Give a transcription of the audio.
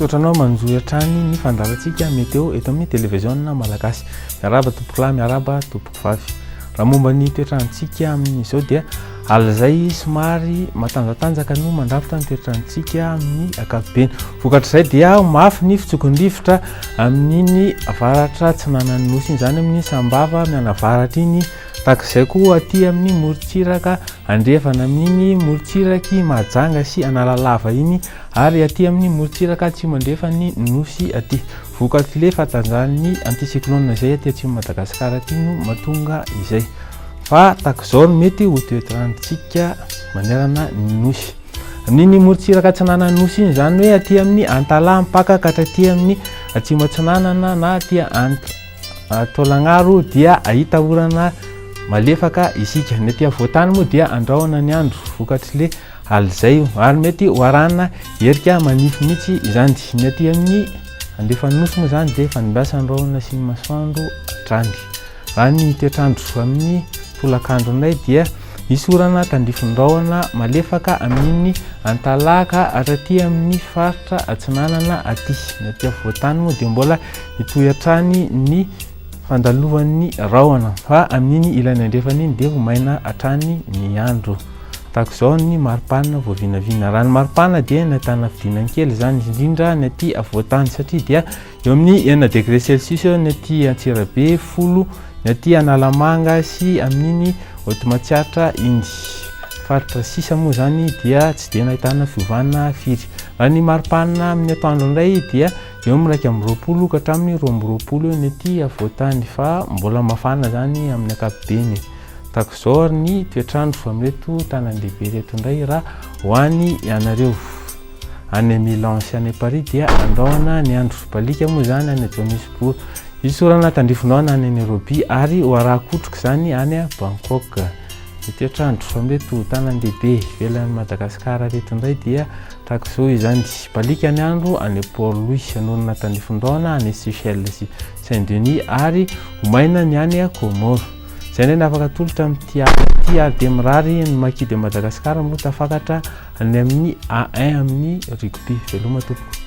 Misaotra anao manjohy hatrany ny fandaharantsika Météo eto amin'ny Televiziona Malagasy. Miarahaba tompokolahy, miarahaba tompokovavy. Raha momba ny toetrantsika amin'izao dia alizay somary matanjatanjaka no mandrafitra ny toetrantsika amin'ny ankapobeny. Vokatr'izay dia mafy ny fitsokon'ny rivotra amin'iny avaratra atsinanan'ny nosy iny, izany amin'ny Sambava mianavaratra iny, tahaka izay koa aty amin'ny morontsiraka andrefana amin'iny morontsiraky Mahajanga sy Analalava iny ary aty amin'ny morontsiraka atsimo andrefan'ny nosy aty. Vokatr'ilay fahatanjahan'ny anticyclone izay aty atsimon'i Madagasikara aty no mahatonga izay. Fa tahaka izao no mety ho toetrantsika manerana ny nosy. Amin'iny morontsiraka atsinanan'ny nosy iny izany hoe aty amin'ny Antalaha mipaka ka hatraty amin'ny atsimo atsinanana na aty Taolagnaro dia ahita orana malefaka isika. Ny aty afovoantany moa dia andrahona ny andro vokatr'ilay alizay ary mety ho arahana herika manify mihitsy izany. Ny aty amin'ny andrefan'ny nosy moa izany dia fandimbiasan'ny rahona sy ny masoandro hatrany. Raha ny toetr'andro amin'ny tolakandro indray dia hisy orana tandrifin-drahona malefaka amin'iny Antalaha ka hatraty amin'ny faritra atsinanana aty. Ny aty afovoantany moa dia mbola hitohy hatrany ny fandalovan'ny rahona fa amin'iny ilany andrefana iny dia ho maina hatrany ny andro. Tahaka izao ny maripana voavinavina. Raha ny maripana dia nahitana fidinana kely izany indrindra ny aty afovoantany satria dia eo amin'ny enina degré celsius eo ny aty Antsirabe, 10 ny aty Analamanga sy amin'iny Haute Matsiatra iny. Faritra sisa moa izany dia tsy dia nahitana fiovana firy. Raha ny maripana amin'ny atoandro indray dia Eo amin'ny 21 ka hatramin'ny 22 eo ny aty afovoantany fa mbola mafana izany amin'ny ankapobeny. Tahaka izao ary ny toetr'andro amin'ireto tanan-dehibe ireto indray raha ho any ianareo. Any Milan sy any Paris dia andrahona ny andro. Baliaka moa izany any Johannesburg. Hisy orana tandrifindrahona any Nairobi ary ho araha-kotroka izany any Bangkok. Ny toetr'andro amin'ireto tanan-dehibe ivelan'i Madagasikara ireto indray dia Tahaka izao izany, baliaka ny andro any Port Louis, hanorina tandrifin-drahona any Seychelles sy Saint Denis ary ho maina ny any Comores. Izay indray ny afaka atolotra amin'ity alina ity ary dia mirary ny Maki de Madagascar moa tafakatra any amin'ny A1 amin'ny rugby. Veloma tompoko.